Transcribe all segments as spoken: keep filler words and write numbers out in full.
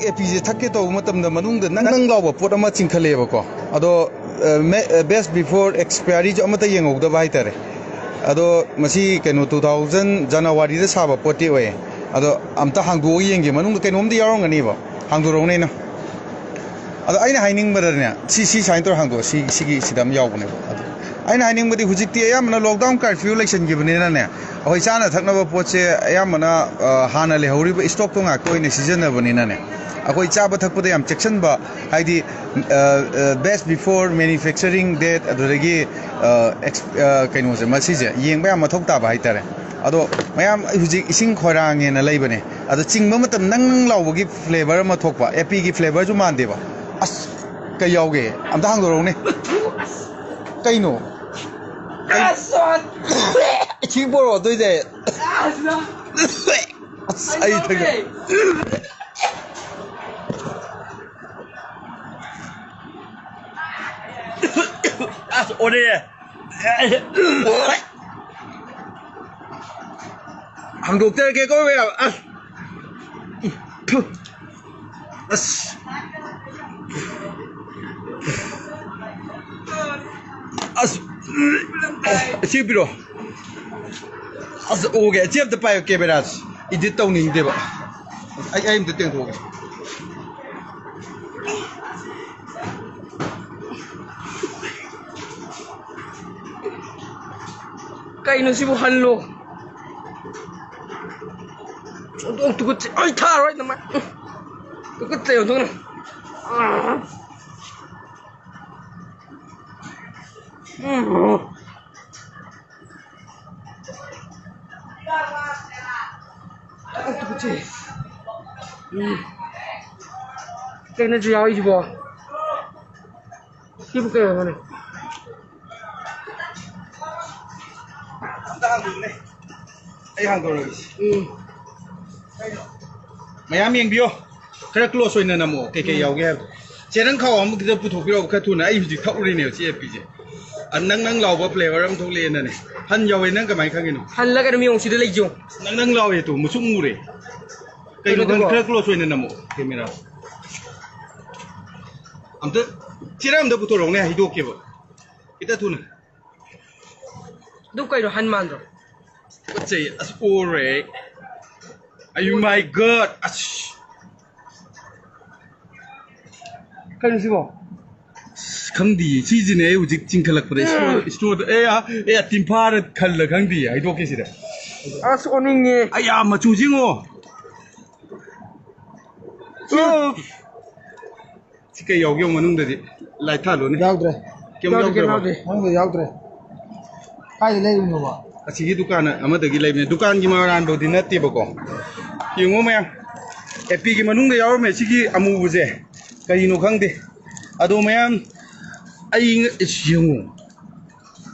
ꯑꯦ ꯄꯤꯁꯦ ꯊꯛꯀꯦ ꯇꯧꯕ ꯃꯇꯝꯗ ꯃꯅꯨꯡꯗ ꯅꯪ ꯅꯪ ꯂꯥꯎꯕ ꯄꯣꯠ ꯑꯃ ꯆꯤꯡꯈꯠꯂꯛꯑꯦꯕꯀꯣ꯫ ꯑꯗꯣ ꯕꯦꯁ ꯕꯤꯐꯣꯔ ꯑꯦꯛꯁꯄꯤꯌꯥꯔꯤꯁꯨ ꯑꯃꯠꯇ ꯌꯦꯡꯍꯧꯗꯕ ꯍꯥꯏꯇꯥꯔꯦ꯫ ꯑꯗꯣ ꯃꯁꯤ ꯀꯩꯅꯣ ꯇꯨ ꯊꯥꯎꯖꯟ ꯖꯅꯋꯥꯔꯤꯗ ꯁꯥꯕ ꯄꯣꯠꯇꯤ ꯑꯣꯏꯌꯦ꯫ ꯑꯗꯣ ꯑꯝꯇ ꯍꯥꯡꯗꯣꯛꯑꯒ ꯌꯦꯡꯒꯦ, ꯃꯅꯨꯡꯗ ꯀꯩꯅꯣꯝꯗꯤ ꯌꯥꯎꯔꯝꯒꯅꯦꯕ꯫ ꯍꯥꯡꯗꯣꯔꯛꯎꯅꯦ ꯑꯩꯅ꯫ ꯑꯗꯣ ꯑꯩꯅ ꯍꯥꯏꯅꯤꯡꯕꯗꯅꯦ, ꯁꯤ ꯁꯤ ꯁꯨꯃꯥꯏꯅ ꯇꯧꯔ ꯍꯥꯡꯗꯣꯛꯑꯣ, ꯁꯤ ꯁꯤꯒꯤ ꯁꯤꯗ ꯑꯃ ꯌꯥꯎꯕꯅꯦꯕ꯫ ꯑꯗꯣ ꯑꯩꯅ ꯍꯥꯏꯅꯤꯡꯕꯗꯤ, ꯍꯧꯖꯤꯛꯇꯤ ꯑꯌꯥꯝꯕꯅ ꯂꯣꯛꯗꯥꯎꯟ ꯀꯔꯐ꯭ꯌꯨ ꯂꯩꯁꯟꯈꯤꯕꯅꯤꯅꯅꯦ, ꯑꯩꯈꯣꯏ ꯆꯥꯅ ꯊꯛꯅꯕ ꯄꯣꯠꯁꯦ ꯑꯌꯥꯝꯕꯅ ꯍꯥꯟꯅ ꯂꯩꯍꯧꯔꯤꯕ ꯏꯁꯇꯣꯛꯇꯣ ꯉꯥꯛꯇ ꯑꯣꯏꯅ ꯁꯤꯖꯤꯟꯅꯕꯅꯤꯅꯅꯦ, ꯑꯩꯈꯣꯏ ꯆꯥꯕ ꯊꯛꯄꯗ ꯌꯥꯝ ꯆꯦꯛꯁꯤꯟꯕ, ꯍꯥꯏꯗꯤ ꯕꯦꯁ ꯕꯤꯐꯣꯔ ꯃꯦꯅꯨꯐꯦꯛꯆꯔꯤꯡ ꯗꯦꯠ, ꯑꯗꯨꯗꯒꯤ ꯑꯦꯛꯁ ꯀꯩꯅꯣꯁꯦ, ꯃꯁꯤꯁꯦ ꯌꯦꯡꯕ ꯌꯥꯝ ꯃꯊꯧ ꯇꯥꯕ ꯍꯥꯏꯇꯥꯔꯦ꯫ ꯑꯗꯣ ꯃꯌꯥꯝ, ꯑꯩ ꯍꯧꯖꯤꯛ ꯏꯁꯤꯡ ꯈꯣꯏꯔꯥꯡꯉꯦꯅ ꯂꯩꯕꯅꯦ꯫ ꯑꯗꯣ ꯆꯤꯡꯕ ꯃꯇꯝ ꯅꯪ ꯅꯪ ꯂꯥꯎꯕꯒꯤ ꯐ꯭ꯂꯦꯕꯔ ꯑꯃ ꯊꯣꯛꯄ, ꯑꯦꯄꯤꯒꯤ ꯐ꯭ꯂꯦꯕꯔꯁꯨ ꯃꯥꯟꯗꯦꯕ꯫ ꯑꯁ, ꯀꯩ ꯌꯥꯎꯒꯦ? ꯑꯝꯇ ꯍꯥꯡꯗꯣꯔꯛꯎꯅꯦ꯫ ꯀꯩꯅꯣ? ꯀꯩ- ꯁꯤ ꯄꯣꯔꯛꯑꯣ, ꯑꯗꯨꯏꯗꯤ꯫ ꯑꯁ, ꯑꯩ ꯊꯛꯀꯦ꯫ ꯑꯁ, ꯑꯣꯔꯦ꯫ ꯍꯥꯡꯗꯣꯛꯆꯔꯒꯦꯀꯣ, ꯃꯌꯥꯝ꯫ ꯑꯁ꯫ ꯊꯨ꯫ ꯑꯁ꯫ ꯑꯁ꯫ ꯑꯁꯤ ꯄꯤꯔꯣ꯫ ꯑꯁ, ꯑꯣꯀꯦ꯫ ꯑꯁꯤ ꯑꯝꯇ ꯄꯥꯏꯌꯨ, ꯀꯦꯃꯦꯔꯥꯁꯦ꯫ ꯏꯗꯤꯠ ꯇꯧꯅꯤꯡꯗꯦꯕ꯫ ꯑꯩ, ꯑꯩ ꯑꯝꯇ ꯇꯦꯡꯊꯣꯛꯑꯒꯦ꯫ ꯀꯩꯅꯣ ꯁꯤꯕꯨ ꯍꯜꯂꯣ? ꯑꯣꯟꯊꯣꯛ ꯇꯨꯀꯠꯆꯩ꯫ ꯑꯩ ꯊꯥꯔꯣꯏ ꯅꯃꯥꯏ꯫ ꯇꯨꯀꯠꯆꯩ ꯑꯣꯟꯊꯣꯛꯅ꯫ ꯑꯥ꯫ ꯎꯝ꯫ ꯑꯣꯟꯊꯣꯛ ꯇꯨꯀꯠꯆꯩ꯫ ꯎꯝ꯫ ꯀꯩꯅꯣ ꯁꯤ ꯌꯥꯎꯔꯤꯁꯤꯕꯣ? ꯁꯤꯕꯨ ꯀꯩ ꯑꯣꯏꯔꯝꯒꯅꯤ? ꯑꯝꯇ ꯍꯥꯡꯗꯣꯛꯎꯅꯦ꯫ ꯑꯩ ꯍꯥꯡꯗꯣꯔꯛꯑꯒꯦ꯫ ꯎꯝ꯫ ꯃꯌꯥꯝ ꯌꯦꯡꯕꯤꯌꯣ꯫ ꯈꯔ ꯀ꯭ꯂꯣꯁ ꯑꯣꯏꯅ ꯅꯝꯃꯣ꯫ ꯀꯩꯀꯩ ꯎꯝ꯫ ꯌꯥꯎꯒꯦ ꯍꯥꯏꯕꯗꯣ꯫ ꯆꯦ, ꯅꯪ ꯈꯥꯎ ꯑꯃ ꯈꯤꯇ ꯄꯨꯊꯣꯛꯄꯤꯔꯛꯑꯣ, ꯈꯔ ꯊꯨꯅ꯫ ꯑꯩ ꯍꯧꯖꯤꯛ ꯊꯛꯎꯔꯤꯅꯦꯕ ꯁꯤ ꯑꯦꯄꯤꯁꯦ꯫ ꯑ, ꯅꯪ ꯅꯪ ꯂꯥꯎꯕ ꯐ꯭ꯂꯦꯕꯔ ꯑꯃ ꯊꯣꯛꯂꯛꯑꯦꯅꯅꯦ꯫ ꯍꯟ ꯌꯥꯎꯋꯦ, ꯅꯪ ꯀꯃꯥꯏꯅ ꯈꯪꯉꯤꯅꯣ? ꯍꯜꯂꯒ ꯑꯗꯨꯝ ꯌꯦꯡꯉꯨ, ꯁꯤꯗ ꯂꯩꯁꯦ ꯌꯦꯡꯉꯨ꯫ ꯅꯪ ꯅꯪ ꯂꯥꯎꯋꯦ ꯇꯨ, ꯃꯨꯁꯨꯛ ꯃꯨꯔꯦ꯫ ꯀꯩꯅꯣ ꯈꯪ-, ꯈꯔ close ꯑꯣꯏꯅ ꯅꯝꯃꯣ camera꯫ ꯑꯝꯇ ꯆꯦꯔꯪ ꯑꯝꯇ ꯄꯨꯊꯣꯔꯛꯎꯅꯦ, ꯍꯩꯗꯣꯛꯀꯦꯕ ꯈꯤꯇ ꯊꯨꯅ꯫ ꯑꯗꯨ ꯀꯩꯅꯣ ꯍꯟ ꯃꯥꯟꯗ꯭ꯔꯣ? ꯇꯨꯀꯠꯆꯩ꯫ ꯑꯁ, ꯑꯣꯔꯦ꯫ ꯑꯌꯨ my God꯫ ꯑꯁ꯫ ꯀꯩꯅꯣ ꯁꯤꯕꯣ? ꯑꯁ, ꯈꯪꯗꯤꯌꯦ꯫ ꯁꯤꯁꯤꯅꯦ ꯑꯩ ꯍꯧꯖꯤꯛ ꯆꯤꯡꯈꯠꯂꯛꯄꯗ store, storeꯗ, ꯑꯦ, ꯑ, ꯑꯦ, ꯇꯤꯟꯐꯥꯔ ꯈꯜꯂ ꯈꯪꯗꯤꯌꯦ꯫ ꯍꯩꯗꯣꯛꯀꯦ ꯁꯤꯗ꯫ ꯑꯁ, ꯑꯣꯅꯤꯡꯉꯦ꯫ ꯑꯌꯥ, ꯃꯆꯨꯁꯤ ꯌꯦꯡꯉꯣ꯫ ꯁꯤ ꯀꯩ ꯌꯥꯎꯒꯦ ꯌꯦꯡꯉꯨ ꯃꯅꯨꯡꯗꯗꯤ꯫ Light ꯊꯥꯜꯂꯨꯅꯦ꯫ ꯌꯥꯎꯗ꯭ꯔꯦ꯫ ꯀꯩꯝ ꯌꯥꯎꯗ꯭ꯔꯦ, ꯀꯩꯝ ꯌꯥꯎꯗ꯭ꯔꯕ? ꯌꯥꯎꯗ꯭ꯔꯦ꯫ ꯃꯅꯨꯡꯗ ꯌꯥꯎꯗ꯭ꯔꯦ꯫ ꯀꯥꯏꯗ ꯂꯩꯔꯨꯏꯅꯣꯕ? ꯑꯁꯤꯒꯤ ꯗꯨꯀꯥꯟ ꯑꯃꯗꯒꯤ ꯂꯩꯕꯅꯦ꯫ ꯗꯨꯀꯥꯟꯒꯤ ꯃꯔꯥꯟꯕꯨꯗꯤ ꯅꯠꯇꯦꯕꯀꯣ꯫ ꯌꯦꯡꯉꯣ ꯃꯌꯥꯝ꯫ ꯑꯦꯄꯤꯒꯤ ꯃꯅꯨꯡꯗ ꯌꯥꯎꯔꯝꯃꯦ ꯁꯤꯒꯤ ꯑꯃꯨꯕꯁꯦ꯫ ꯀꯔꯤꯅꯣ ꯈꯪꯗꯦ꯫ ꯑꯗꯣ ꯃꯌꯥꯝ ꯑꯩ ꯉ-, ꯏꯁ, ꯌꯦꯡꯉꯣ꯫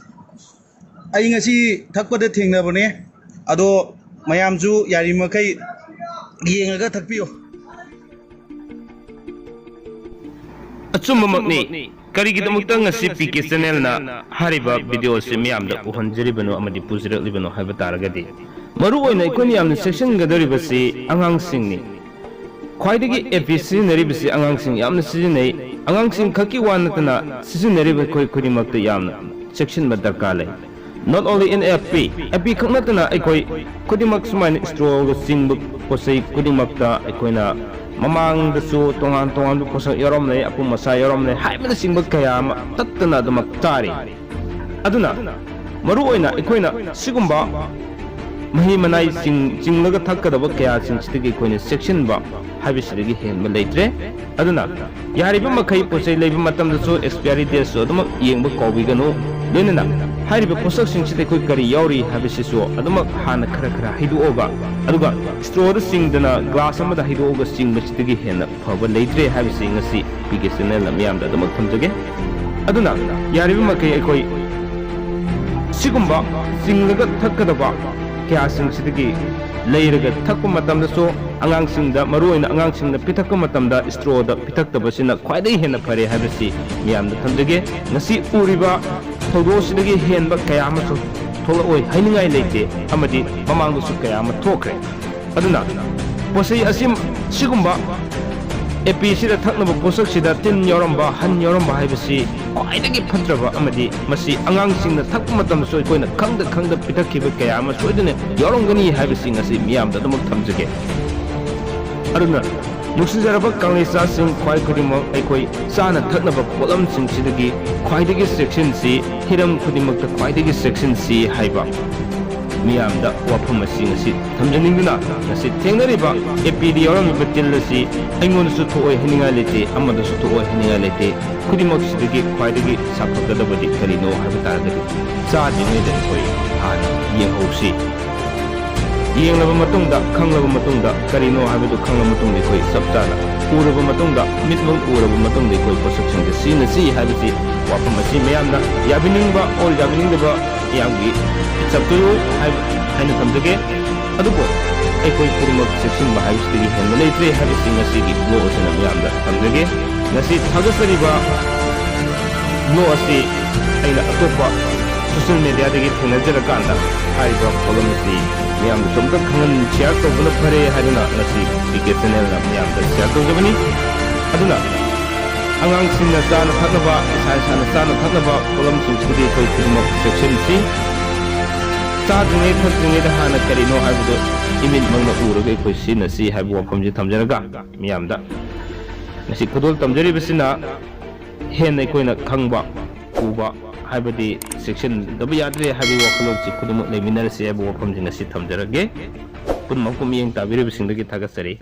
ꯑꯩ ꯉꯁꯤ ꯊꯛꯄꯗ ꯊꯦꯡꯅꯕꯅꯦ꯫ ꯑꯗꯣ ꯃꯌꯥꯝꯁꯨ ꯌꯥꯔꯤꯃꯈꯩ ꯌꯦꯡꯉꯒ ꯊꯛꯄꯤꯌꯨ꯫ ꯑꯆꯨꯝꯕꯃꯛꯅꯤ꯫ ꯀꯔꯤꯒꯤꯗꯃꯛꯇ ꯉꯁꯤ ꯄꯤ ꯀꯦ channelꯅ ꯍꯥꯏꯔꯤꯕ video ꯑꯁꯤ ꯃꯤꯌꯥꯝꯗ ꯎꯍꯟꯖꯔꯤꯕꯅꯣ ꯑꯃꯗꯤ ꯄꯨꯖꯔꯛꯂꯤꯕꯅꯣ ꯍꯥꯏꯕ ꯇꯥꯔꯒꯗꯤ, ꯃꯔꯨ ꯑꯣꯏꯅ ꯑꯩꯈꯣꯏꯅ ꯌꯥꯝꯅ ꯆꯦꯛꯁꯤꯟꯒꯗꯧꯔꯤꯕꯁꯤ ꯑꯉꯥꯡꯁꯤꯡꯅꯤ꯫ ꯈ꯭ꯋꯥꯏꯗꯒꯤ ꯑꯦꯄꯤ ꯁꯤꯖꯤꯟꯅꯔꯤꯕꯁꯤ ꯑꯉꯥꯡꯁꯤꯡ ꯌꯥꯝꯅ ꯁꯤꯖꯤꯟꯅꯩ꯫ ꯑꯉꯥꯡꯁꯤꯡ ꯈꯛꯀꯤ ꯋꯥ ꯅꯠꯇꯅ ꯁꯤꯖꯤꯟꯅꯔꯤꯕ ꯑꯩꯈꯣꯏ ꯈꯨꯗꯤꯡꯃꯛꯇ ꯌꯥꯝꯅ ꯆꯦꯛꯁꯤꯟꯕ ꯗꯔꯀꯥꯔ ꯂꯩ꯫ Not only in F P, F P ꯈꯛ ꯅꯠꯇꯅ ꯑꯩꯈꯣꯏ ꯈꯨꯗꯤꯡꯃꯛ ꯁꯨꯃꯥꯏꯅ strawꯒ ꯆꯤꯡꯕ ꯄꯣꯠ ꯆꯩ ꯈꯨꯗꯤꯡꯃꯛꯇ ꯑꯩꯈꯣꯏꯅ ꯃꯃꯥꯡꯗꯁꯨ ꯇꯣꯉꯥꯟ ꯇꯣꯉꯥꯟꯕ ꯄꯣꯠꯁꯛ ꯌꯥꯎꯔꯝꯂꯦ, ꯑꯄꯨꯝ ꯑꯁꯥ ꯌꯥꯎꯔꯝꯂꯦ ꯍꯥꯏꯕꯅꯆꯤꯡꯕ ꯀꯌꯥ ꯑꯃ ꯇꯠꯇꯅ ꯑꯗꯨꯃꯛ ꯆꯥꯔꯤ꯫ ꯑꯗꯨꯅ ꯃꯔꯨꯑꯣꯏꯅ ꯑꯩꯈꯣꯏꯅ ꯁꯤꯒꯨꯝꯕ ꯃꯍꯤ ꯃꯅꯥꯏꯁꯤꯡ ꯆꯤꯡꯂꯒ ꯊꯛꯀꯗꯕ ꯀꯌꯥꯁꯤꯡꯁꯤꯗꯒꯤ ꯑꯩꯈꯣꯏꯅ ꯆꯦꯛꯁꯤꯟꯕ ꯍꯥꯏꯕꯁꯤꯗꯒꯤ ꯍꯦꯟꯕ ꯂꯩꯇ꯭ꯔꯦ꯫ ꯑꯗꯨꯅ ꯌꯥꯔꯤꯕ ꯃꯈꯩ ꯄꯣꯠ ꯆꯩ ꯂꯩꯕ ꯃꯇꯝꯗꯁꯨ expiry dateꯁꯨ ꯑꯗꯨꯃꯛ ꯌꯦꯡꯕ ꯀꯥꯎꯕꯤꯒꯅꯨ꯫ ꯂꯣꯏꯅꯅ ꯍꯥꯏꯔꯤꯕ ꯄꯣꯠꯁꯛꯁꯤꯡꯁꯤꯗ ꯑꯩꯈꯣꯏ ꯀꯔꯤ ꯌꯥꯎꯔꯤ ꯍꯥꯏꯕꯁꯤꯁꯨ ꯑꯗꯨꯃꯛ ꯍꯥꯟꯅ ꯈꯔ ꯈꯔ ꯍꯩꯗꯣꯛꯑꯒ, ꯑꯗꯨꯒ strawꯗ ꯆꯤꯡꯗꯅ glass ꯑꯃꯗ ꯍꯩꯗꯣꯛꯑꯒ ꯆꯤꯡꯕꯁꯤꯗꯒꯤ ꯍꯦꯟꯅ ꯐꯕ ꯂꯩꯇ꯭ꯔꯦ ꯍꯥꯏꯕꯁꯤ ꯉꯁꯤ ꯄꯤ ꯀꯦ channelꯅ ꯃꯤꯌꯥꯝꯗ ꯑꯗꯨꯃꯛ ꯊꯝꯖꯒꯦ꯫ ꯑꯗꯨꯅ ꯌꯥꯔꯤꯕ ꯃꯈꯩ ꯑꯩꯈꯣꯏ ꯁꯤꯒꯨꯝꯕ ꯆꯤꯡꯂꯒ ꯊꯛꯀꯗꯕ ꯀꯌꯥꯁꯤꯡꯁꯤꯗꯒꯤ ꯂꯩꯔꯒ ꯊꯛꯄ ꯃꯇꯝꯗꯁꯨ ꯑꯉꯥꯡꯁꯤꯡꯗ, ꯃꯔꯨꯑꯣꯏꯅ ꯑꯉꯥꯡꯁꯤꯡꯗ ꯄꯤꯊꯛꯄ ꯃꯇꯝꯗ strawꯗ ꯄꯤꯊꯛꯇꯕꯁꯤꯅ ꯈ꯭ꯋꯥꯏꯗꯒꯤ ꯍꯦꯟꯅ ꯐꯔꯦ ꯍꯥꯏꯕꯁꯤ ꯃꯤꯌꯥꯝꯗ ꯊꯝꯖꯒꯦ꯫ ꯉꯁꯤ ꯎꯔꯤꯕ ꯊꯧꯗꯣꯛ ꯑꯁꯤꯗꯒꯤ ꯍꯦꯟꯕ ꯀꯌꯥ ꯑꯃꯁꯨ ꯊꯣꯛꯂꯛꯑꯣꯏ ꯍꯥꯏꯅꯤꯡꯉꯥꯏ ꯂꯩꯇꯦ, ꯑꯃꯗꯤ ꯃꯃꯥꯡꯗꯁꯨ ꯀꯌꯥ ꯑꯃ ꯊꯣꯛꯈ꯭ꯔꯦ꯫ ꯑꯗꯨꯅ ꯄꯣꯠꯆꯩ ꯑꯁꯤ, ꯁꯤꯒꯨꯝꯕ ꯑꯦꯄꯤꯁꯤꯗ ꯊꯛꯅꯕ ꯄꯣꯠꯁꯛꯁꯤꯗ ꯇꯤꯟ ꯌꯥꯎꯔꯝꯕ, ꯍꯟ ꯌꯥꯎꯔꯝꯕ ꯍꯥꯏꯕꯁꯤ ꯈ꯭ꯋꯥꯏꯗꯒꯤ ꯐꯠꯇ꯭ꯔꯕ ꯑꯃꯗꯤ ꯃꯁꯤ ꯑꯉꯥꯡꯁꯤꯡꯅ ꯊꯛꯄ ꯃꯇꯝꯗꯁꯨ ꯑꯩꯈꯣꯏꯅ ꯈꯪꯗ ꯈꯪꯗ ꯄꯤꯊꯛꯈꯤꯕ ꯀꯌꯥ ꯑꯃ ꯁꯣꯏꯗꯅ ꯌꯥꯎꯔꯝꯒꯅꯤ ꯍꯥꯏꯕꯁꯤ ꯉꯁꯤ ꯃꯤꯌꯥꯝꯗ ꯑꯗꯨꯃꯛ ꯊꯝꯖꯒꯦ꯫ ꯑꯗꯨꯅ ꯅꯨꯡꯁꯤꯖꯔꯕ ꯀꯪꯂꯩꯆꯥꯁꯤꯡ, ꯈ꯭ꯋꯥꯏ ꯈꯨꯗꯤꯡꯃꯛ ꯑꯩꯈꯣꯏ ꯆꯥꯅ ꯊꯛꯅꯕ ꯄꯣꯠꯂꯝꯁꯤꯡꯁꯤꯗꯒꯤ ꯈ꯭ꯋꯥꯏꯗꯒꯤ ꯆꯦꯛꯁꯤꯟꯁꯤ, ꯍꯤꯔꯝ ꯈꯨꯗꯤꯡꯃꯛꯇ ꯈ꯭ꯋꯥꯏꯗꯒꯤ ꯆꯦꯛꯁꯤꯟꯁꯤ ꯍꯥꯏꯕ ꯃꯤꯌꯥꯝꯗ ꯋꯥꯐꯝ ꯑꯁꯤ ꯉꯁꯤ ꯊꯝꯖꯅꯤꯡꯗꯨꯅ, ꯉꯁꯤ ꯊꯦꯡꯅꯔꯤꯕ ꯑꯦꯄꯤꯗ ꯌꯥꯎꯔꯝꯃꯤꯕ ꯇꯤꯜ ꯑꯁꯤ ꯑꯩꯉꯣꯟꯗꯁꯨ ꯊꯣꯛꯑꯣꯏ ꯍꯥꯏꯅꯤꯡꯉꯥꯏ ꯂꯩꯇꯦ, ꯑꯃꯗꯁꯨ ꯊꯣꯛꯑꯣꯏ ꯍꯥꯏꯅꯤꯡꯉꯥꯏ ꯂꯩꯇꯦ꯫ ꯈꯨꯗꯤꯡꯃꯛꯁꯤꯗꯒꯤ ꯈ꯭ꯋꯥꯏꯗꯒꯤ ꯁꯥꯐꯒꯗꯕꯗꯤ ꯀꯔꯤꯅꯣ ꯍꯥꯏꯕ ꯇꯥꯔꯒꯗꯤ, ꯆꯥꯗ꯭ꯔꯤꯉꯩꯗ ꯑꯩꯈꯣꯏ ꯍꯥꯟꯅ ꯌꯦꯡꯍꯧꯁꯤ꯫ ꯌꯦꯡꯂꯕ ꯃꯇꯨꯡꯗ, ꯈꯪꯂꯕ ꯃꯇꯨꯡꯗ, ꯀꯔꯤꯅꯣ ꯍꯥꯏꯕꯗꯨ ꯈꯪꯂꯕ ꯃꯇꯨꯡꯗ, ꯑꯩꯈꯣꯏ ꯆꯞ ꯆꯥꯅ ꯎꯔꯕ ꯃꯇꯨꯡꯗ, ꯃꯤꯠꯃꯛ ꯎꯔꯕ ꯃꯇꯨꯡꯗ, ꯑꯩꯈꯣꯏ ꯄꯣꯠꯁꯛꯁꯤꯡꯁꯦ ꯁꯤꯖꯤꯟꯅꯁꯤ ꯍꯥꯏꯕꯁꯤ ꯋꯥꯐꯝ ꯑꯁꯤ ꯃꯌꯥꯝꯅ ꯌꯥꯕꯤꯅꯤꯡꯕ or ꯌꯥꯕꯤꯅꯤꯡꯗꯕ ꯃꯤꯌꯥꯝꯒꯤ ꯆꯞꯇꯨ ꯍꯥꯏ-, ꯍꯥꯏꯅ ꯊꯝꯖꯒꯦ꯫ ꯑꯗꯨꯕꯨ ꯑꯩꯈꯣꯏ ꯈꯨꯗꯤꯡꯃꯛ ꯆꯦꯛꯁꯤꯟꯕ ꯍꯥꯏꯕꯁꯤꯗꯒꯤ ꯍꯦꯟꯕ ꯂꯩꯇ꯭ꯔꯦ ꯍꯥꯏꯕꯁꯤ ꯉꯁꯤꯒꯤ ꯕ꯭ꯂꯣꯒ ꯑꯁꯤꯅ ꯃꯤꯌꯥꯝꯗ ꯊꯝꯖꯒꯦ꯫ ꯉꯁꯤ ꯊꯥꯒꯠꯆꯔꯤꯕ ꯕ꯭ꯂꯣꯒ ꯑꯁꯤ ꯑꯩꯅ ꯑꯇꯣꯞꯄ ꯁꯣꯁꯤꯌꯦꯜ ꯃꯦꯗꯤꯌꯥꯗꯒꯤ ꯊꯦꯡꯅꯖꯔꯀꯥꯟꯗ ꯍꯥꯏꯔꯤꯕ ꯄꯣꯠꯂꯝ ꯑꯁꯤ ꯃꯤꯌꯥꯝꯗꯁꯨ ꯑꯝꯇ ꯈꯪꯍꯟ-, ꯁꯤꯌꯥꯔ ꯇꯧꯕꯅ ꯐꯔꯦ ꯍꯥꯏꯗꯨꯅ ꯉꯁꯤ ꯄꯤ ꯀꯦ ꯆꯦꯅꯦꯜꯅ ꯃꯤꯌꯥꯝꯗ ꯁꯤꯌꯥꯔ ꯇꯧꯖꯕꯅꯤ꯫ ꯑꯗꯨꯅ ꯑꯉꯥꯡꯁꯤꯡꯅ ꯆꯥꯅ ꯊꯛꯅꯕ, ꯏꯁꯥ ꯏꯁꯥꯅ ꯆꯥꯅ ꯊꯛꯅꯕ ꯄꯣꯠꯂꯝꯁꯤꯡꯁꯤꯗꯤ ꯑꯩꯈꯣꯏ ꯈꯨꯗꯤꯡꯃꯛ ꯆꯦꯛꯁꯤꯟꯁꯤ꯫ ꯆꯥꯗ꯭ꯔꯤꯉꯩ ꯊꯛꯇ꯭ꯔꯤꯉꯩꯗ ꯍꯥꯟꯅ ꯀꯔꯤꯅꯣ ꯍꯥꯏꯕꯗꯨ ꯏꯃꯤꯠꯃꯛꯅ ꯎꯔꯒ ꯑꯩꯈꯣꯏ ꯁꯤꯖꯤꯟꯅꯁꯤ ꯍꯥꯏꯕ ꯋꯥꯐꯝꯁꯤ ꯊꯝꯖꯔꯒ, ꯃꯤꯌꯥꯝꯗ ꯉꯁꯤ ꯈꯨꯗꯣꯜ ꯇꯝꯖꯔꯤꯕꯁꯤꯅ ꯍꯦꯟꯅ ꯑꯩꯈꯣꯏꯅ ꯈꯪꯕ, ꯎꯕ, ꯍꯥꯏꯕꯗꯤ ꯆꯦꯛꯁꯤꯟꯗꯕ ꯌꯥꯗ꯭ꯔꯦ ꯍꯥꯏꯕꯒꯤ ꯋꯥꯈꯜꯂꯣꯟꯁꯤ ꯈꯨꯗꯤꯡꯃꯛ ꯂꯩꯃꯤꯟꯅꯔꯁꯤ ꯍꯥꯏꯕ ꯋꯥꯐꯝꯁꯤꯡ ꯑꯁꯤ ꯊꯝꯖꯔꯒꯦ꯫ ꯄꯨꯝꯅꯃꯛꯄꯨ ꯃꯤꯠꯌꯦꯡ ꯇꯥꯕꯤꯔꯤꯕꯁꯤꯡꯗꯒꯤ ꯊꯥꯒꯠꯆꯔꯤ꯫